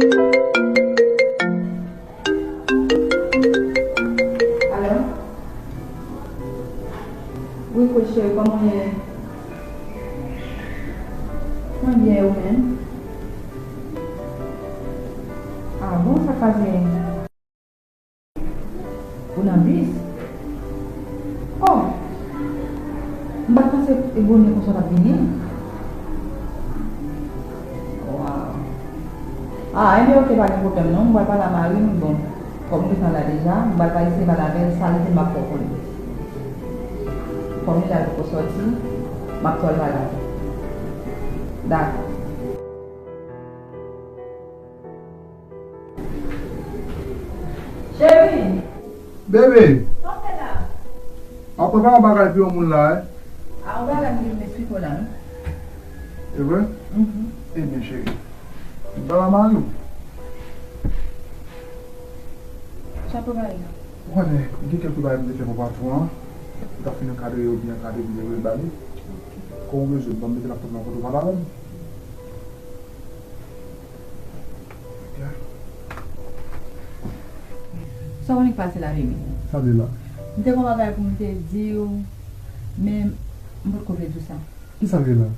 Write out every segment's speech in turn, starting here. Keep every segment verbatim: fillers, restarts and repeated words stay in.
Alo? Wi, kout cheri, kòman w ye? Mwen byen, ou menm? Ah bon, sa k pase? Ou nan bis? Oh! M pa t panse bonè konsa w t ap vini. Waw. Ah, enben, oke, pa gen pwoblèm non. M pral pale a mari m, bon, kòm m gentan la deja, m pral pa eseye pale avè l, sa l di m ap fè w konnen. Kòm li la, li poko sòti, m ap fè l pale avè l. Dakò. Cheri! Bebe! Sa w fè la? M ap prepare yon bagay pou yon moun la, wi. A, yon bagay m te vin esplike w la, wi. E vre? Mhm. Ebyen, cheri, m pral a mari w. Sa pou bagay la? Ou konnen, gen kèk bagay m te fè pou patwon an. Ou ta fin ankadre yo byen ankadre, m te voye l ba li. Kon ou bezwen, ban m mete laptòp lan kote w pale avè m. Sa w konnen k pase la, bebe? Sa l ye la? M te gen yon bagay pou m te di w, men m potko vle di w sa. Ki sa l ye la?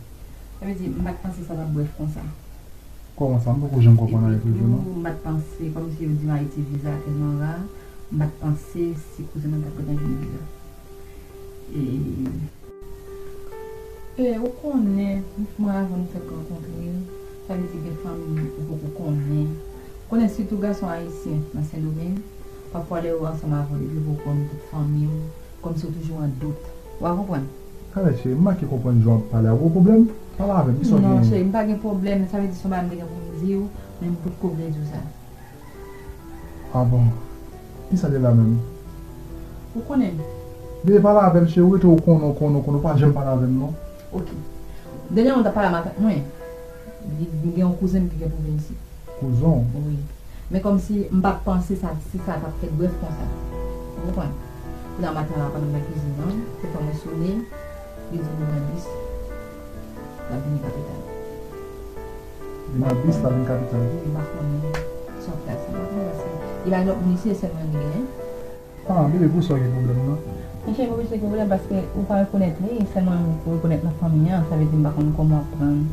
Sa vle di, m pa t panse sa t ap brèf konsa. Kòman sa? M poko janm konprann anyen toujou, non. Epi tou, m pa t panse, kòmsi yo di m Ayiti viza tèlman ra, m pa t panse si kouzen mwen t ap gentan jwenn viza. E, e, ou konnen, mwen avè w nou fèk rankontre, sa vle di gen fanmi ou poko konnen. Ou konnen sitou gason ayisyen nan Sendomeng, pafwa lè yo ansanm avè w depi poko konn tout fanmi w, kòmsi w toujou an dout. Ou a konprann? Talè cheri, m manke konprann jan w ap pale a. Ou gen pwoblèm? Pale avè m, kisa w genyen? Non, cheri, m pa gen pwoblèm, sa vle di se yon bagay m te gen pou m di w, men m potko vle di w sa. Ah bon? Kisa l ye la menm? Ou konnen. Bebe, pale avè m, cheri, ou rete ou konnen, ou konnen, ou konnen, ou pa janm pale avè m, non. Ok. Dènyèman, m t ap pale a matant mwen. Li, li gen yon kouzen m ki gen pou vin isit. Kouzen w? Wi. Men kòmsi m pa t panse sa, si sa t ap fèt brèf konsa. Ou konprann? Kounye a maten la, pandan m nan kizin nan, se fè mwen sone, li di m li nan bis, l ap vini kapital. Li nan bis, l ap vin kapital? Wi, m pa konnen sa k pase, m pa konnen paske li bay lòt mesye, sèl mwen li genyen. Ah, bebe, pou sa w gen pwoblèm nan? Monchè, m oblije gen pwoblèm paske ou pa rekonèt li, sèlman ou rekonèt nan fanmi an, sa vle di m pa konn kòman w ap pran l. M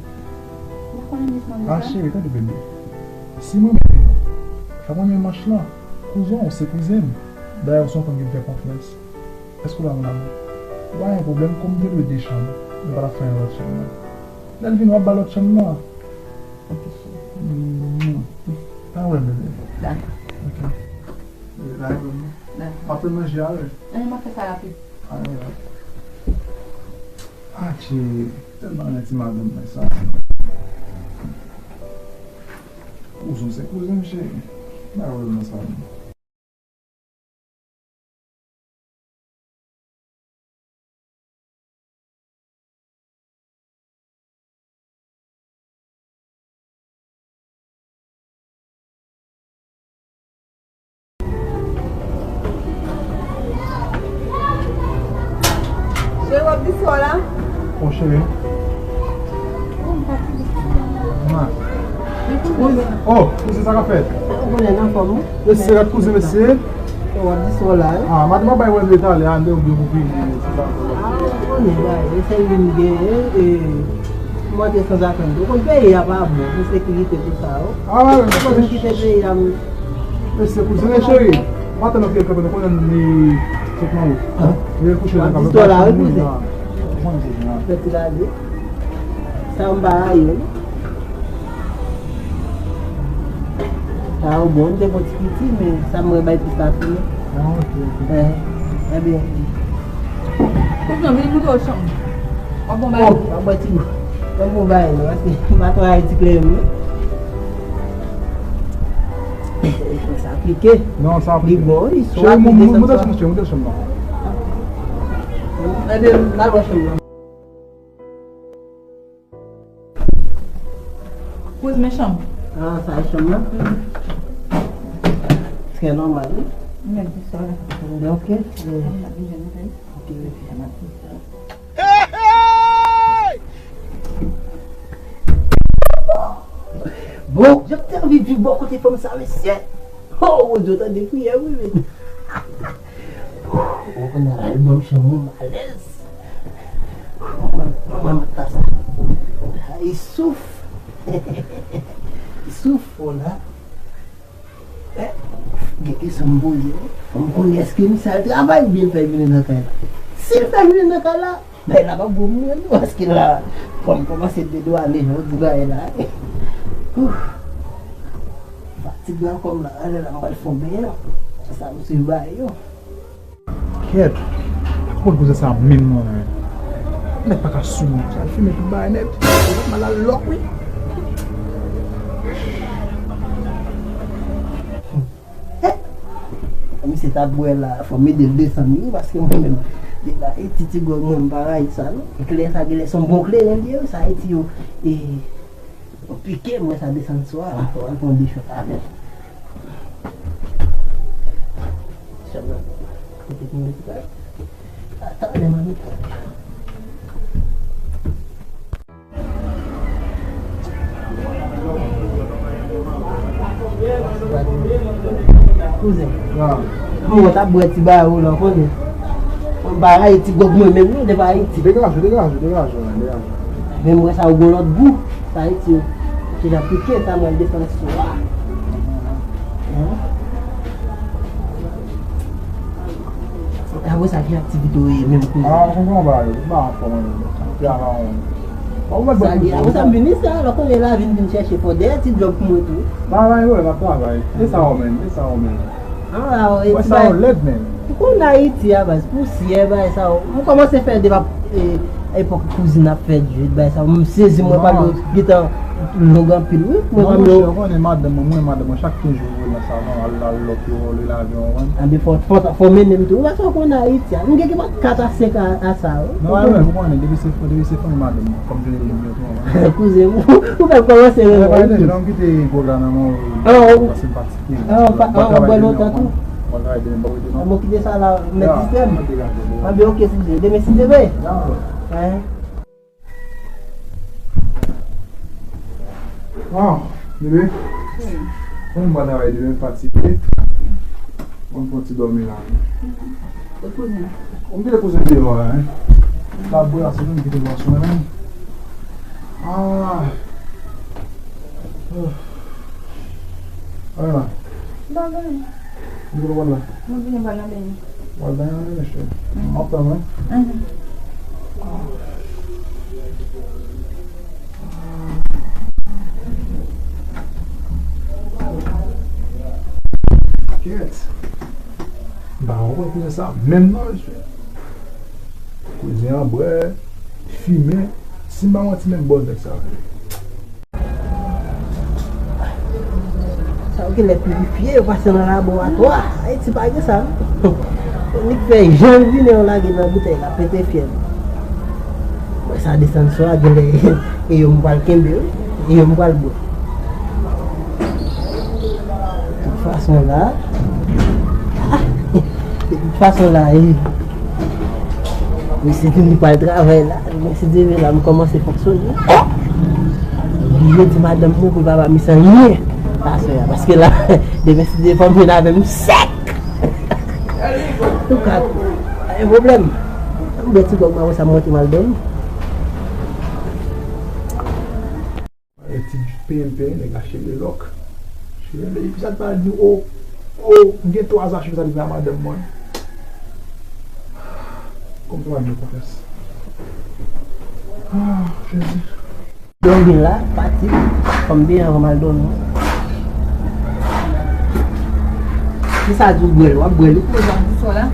pa konnen jis mande sa. Ah, cheri, tande, bebe. Si mwen menm, sa premye manch lan, kouzen w se kouzen m. Dayè, w se yon fanm ki m fè konfyans. Èske w la, mon amour? Ou pa gen pwoblèm, kòm m te lwe de chanm, mwen pa t ap fè anyen lòt chanm nan. Lè l vini, w ap ba l lòt chanm nan. Ok, cheri. Mm. Pa wè m, bebe. Dakò. Ok. Bebe, pa wè m non. Dakò. M ap fè manje a, wi. Eh, m ap fè sa rapid. Alright. Adje, tèlman renmen ti madanm mwen sa. Kouzen se kouzen, cheri. Pa wè m nan sa non. Cheri, w ap di sa w la? Bon, cheri. Oh, kouzen, sa k ap fèt? Ou konnen, n anfòm, wi. Mesye, gad kouzen, mesye. Yo, w ap di sa w la, wi. Ah, madanm ap bay wè m talè a, m te oubyen pou fini, se sa. Ah, ou konnen, bay, e sèl li m genyen, e, m antre sanzatann. Ou konn peyi a pa bon, pou sekirite, pou sa, wi. Ah, wi, wi. Ou konn kite peyi a, m Mesye, kouzen, cheri. Maten nan fè kanpe, nou konnen li sot nan wout. Li kouche nan kanpe. Fè ti lale. Sa m pa rayi, wi. Sa yo bon, m te pran ti piti, men sa m wè bay plis la fini. Ah, ok, ok. Eh, ebyen. Kouzen, vin moute w chanm. W ap bon bagay. W ap bwè ti, w ap bon bagay, non, paske m pa twò rayi ti kleren, non. Sa aplike. Non, sa aplike. Li bon, wi, si w aplike, sa bon. Cheri, moute chanm nan, cheri, moute chanm nan. Ede m, n al wè chanm nan. Kouz men chanm. Ah, sa e chanm nan? Trè nòmal, wi. Mèt di sa la. Ok. Ok. Bon, jan m te anvi viv bò kote fanm sa, mesye. Oh, Bondye, w tande priyè m wi, men. Ou konn album chan mwen alèz. Mwen, mwen, mwen, sa. Li souf. Li souf, oh la. Eh, gen kesyon m poze, wi. Fò m konnen èske misye al travay oubyen l fè vini nan kay la. Si l fè vini nan kay la, bay la p ap bon pou mwen non, paske la, fò m kòmanse dedwale, jan w di bagay la. Ouf. Fatig nan kò m la, alè la m pral fè yon benyen. Se sa m swiv bagay yo. Kèt, pa konn koze sa menm non, men. Nèg pa ka sou moun, sa l fimen tout bagay nèt. Ou pa mal al lòk, wi. Misye t ap bwè la, fò m ede l desann wi, paske mwen menm, depi Ayiti ti gwòg mwen, m pa rayi sa non. Eklè sa genlè se yon bon kleren li ye wi, sa Ayiti yo, e, yo pike, m wè sa desann swa, fò m al pran de chòt avè l. Chòt la, kote pou m mete sa? Talè m ap mete. Kouzen. Ah. Mwen t ap bwè ti bagay ou la, w konnen. Mwen pa rayi ti gwòg mwen menm non, depi Ayiti. Degaje, degaje, degaje, degaje. Men mwen sa ou gon lòt gou, sa Ayiti yo. Ki jan pike sa mwen desann swa. Hein? Apre sa, ki aktivite w ye menm kounye a? Ah, konprann ba yo, ba anfòm an. Travay an. Sa gen, apre sa, m vin isi a, lè w konnen lavi m vin chèche fò dèyè ti djòb pou mwen tou. Travay, wi, m ap travay. E sa w menm, e sa w menm. Ah, e wè ti sa w lèd menm. Ou konn Ayiti a baz, pousyè, bagay sa yo. M kòmanse fè depi epòk kouzin ap fè djòb, bagay sa yo. M sezi, mwen pa yo gentan long anpil, wi. Mwen pa yo. Ou konnen madanm mwen, mwen madanm mwen chak kenz jou. Nan sa non, al, al lòk yo vòlè lavyon an. Anben fò, fò, fò mennen m tou. Ou wè sa w konn Ayiti a. M gen ki pa kat a senk a, a sa yo. Non, mwen, ou konnen, depi se, depi se fanmi madanm mwen, fò m jwenn lim yo tou. Kouzen m, ou fè kòmanse renmen. Mwen pa kite gwo grann nan men w, paske m fatike. Ah, w ap bwè lontan tou. Mwen travay demen, m pa rete non. Bon, kite sa la, mèt sistèm. Anben, oke, kouzen. Demen, si Dye vle. Hein? Ah, bebe. Wi. Mwen m pa travay demen, m fatige. Mwen m pran ti dòmi la. Kot kouzen an? Mwen kite kouzen deyò a, hein. La bwè a, se nou kite bwason an, hein. Ah. Ah. Ala. Bagay. Mwen vin wè la. Mwen vin wè la, men. Wè la, men, mesye. M ap tann, wi. Mhm. Kèt. M pa konprann kouzen sa menm non, mesye. Kouzen an bwè, fimen. Si m pa manti, menm bòz nèg sa. Sa yo genlè pirifye, yo pase nan laboratwa. Ayiti pa gen sa, non. Nik fè jan l vini, yo lage nan boutèy la, pete fyèl. Mwen sa desann swa, genlè, e yo m pral kenbe, wi. E yo m pral bwè. Tout fason la, ah, de tout fason la, e, mesye di li pral travay la. Demen si Dye vle la, m kòmanse fonksyone. Bliye di madanm mwen pou l pa ba misye anyen aswè a, paske la, demen si Dye vle fò m jwenn avè m sèk. Antouka, pa gen pwoblèm. M bwè ti gwòg mwen, apre sa m monte m al dòmi. E ti peye m peye, nèg la chire lòk. Chire lòk, epi sa l pa di, o, o, m gen twa zafè sa li fè a madanm mwen. Kòm twa mil konfyans. Ah, Jezi. Dòmi la, pati, fò m byen anvan m al dòmi. Kisa di w bwè l, w ap bwè l wi. Poze w sou la.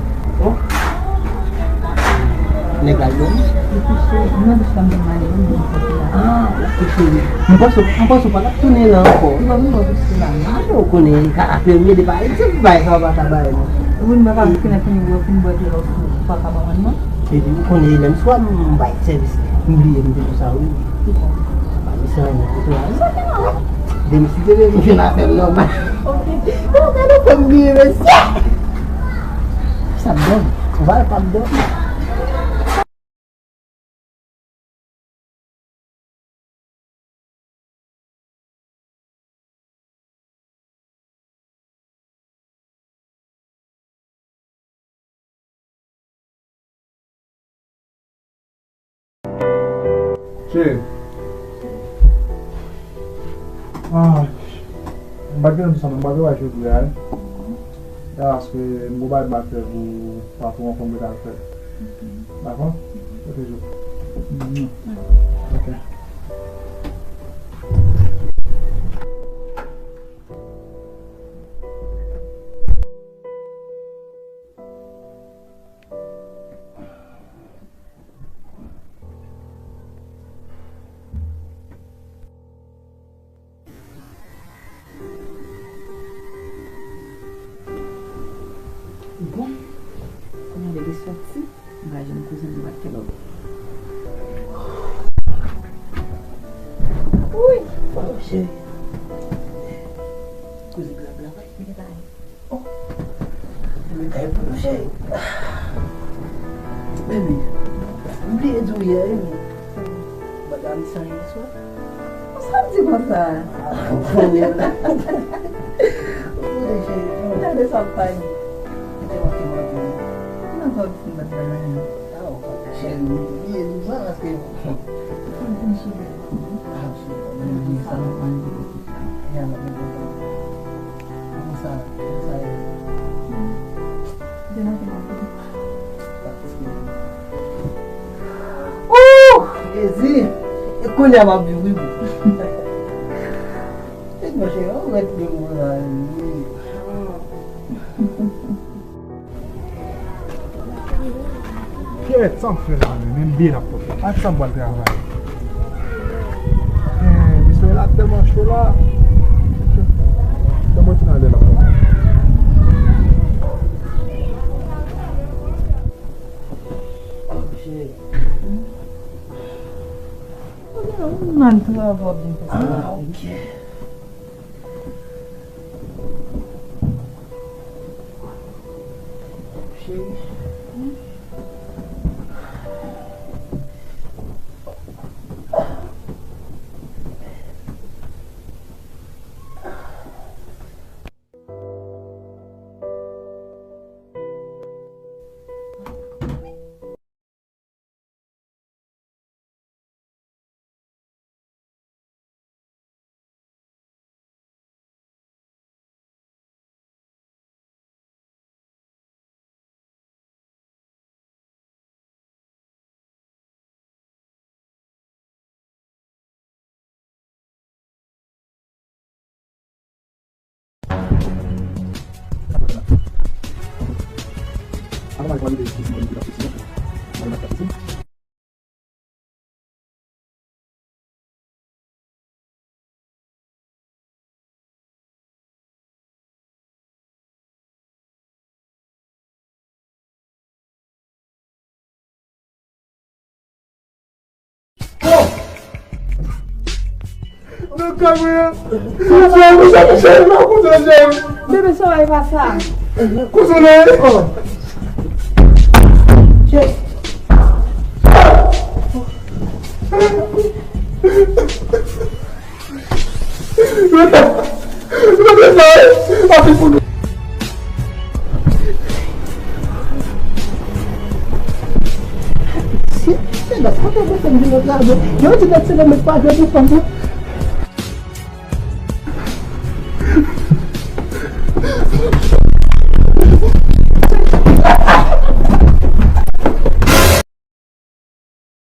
Oh. Nèg la dòmi. Li kouche, m nan douch la, m vin male, m vin soti la. Ah, ok, cheri. M panse, m panse w pa t ap tounen la ankò. M pa vin bò kouche la, non. Ah, men w konnen, ka, premye depa, se bagay sa w pa ka bay, non. Wi, m pa ka kite nan fini bwè, fin bwè tou la, ou pa ka ban mwen, non. Epi, ou konnen, lè m swa, m bay sèvis, m bliye, m te konsa, wi. Ki sa? Pa misye anyen pou tou la. Demen si Dye vle, m jwenn afè m nòmal. Ok. Bon, gade fò m bliye, mesye. Sa bon. Ou pa, pa bon. Cheri. Ah, m pa t gen pou sa, men m pa t wè jodi a, wi. Ya, paske m gon bagay m ap fè pou, pa pou yon fanm mwen t al fè. Dakò? Ok, jou. Ok. Bon, kounye a bebe soti, m pa janm kouzin m bat kè lòt. Wi, oh, cheri. Kouzin grab la, wi, li pa. Oh. Mwen kay pou nou, cheri. Baby, m bliye di w yè, wi. Madanm sa yè swa. Sa m di konsa? Ah, ou konnen la. Ou konnen, cheri. Gade sa m pa di. Kite m ap fè manje. Nan sa w di m pa di bagay. Ah, ou pa cheri, m bliye di w sa, paske m fin soufle. Ah, cheri, m bliye sa. Ya, m ap mete sa. Kòman sa, kòman sa ye? Demen te bon. Ooh! Jezi! E kounye a m ap viv, wi, bro. E mwen, cheri, ou ret menm la, wi. Kèt, sa m fè la menm, menm byen ap pòte. Ak sa m pral travay. Eh, misye la tèlman cho la. Fè mwen tounen ale la. Ou gen yon nan travay w ap vin fè sa. Ah, ok. Cheri. Nan kay mwen an. Kouzen, kouzen, kouzen, kouzen, kouzen. Bebe, sa w pa sa. Kouzen, oh. Yo di nèg se nèg pa jwe pou fanm nan.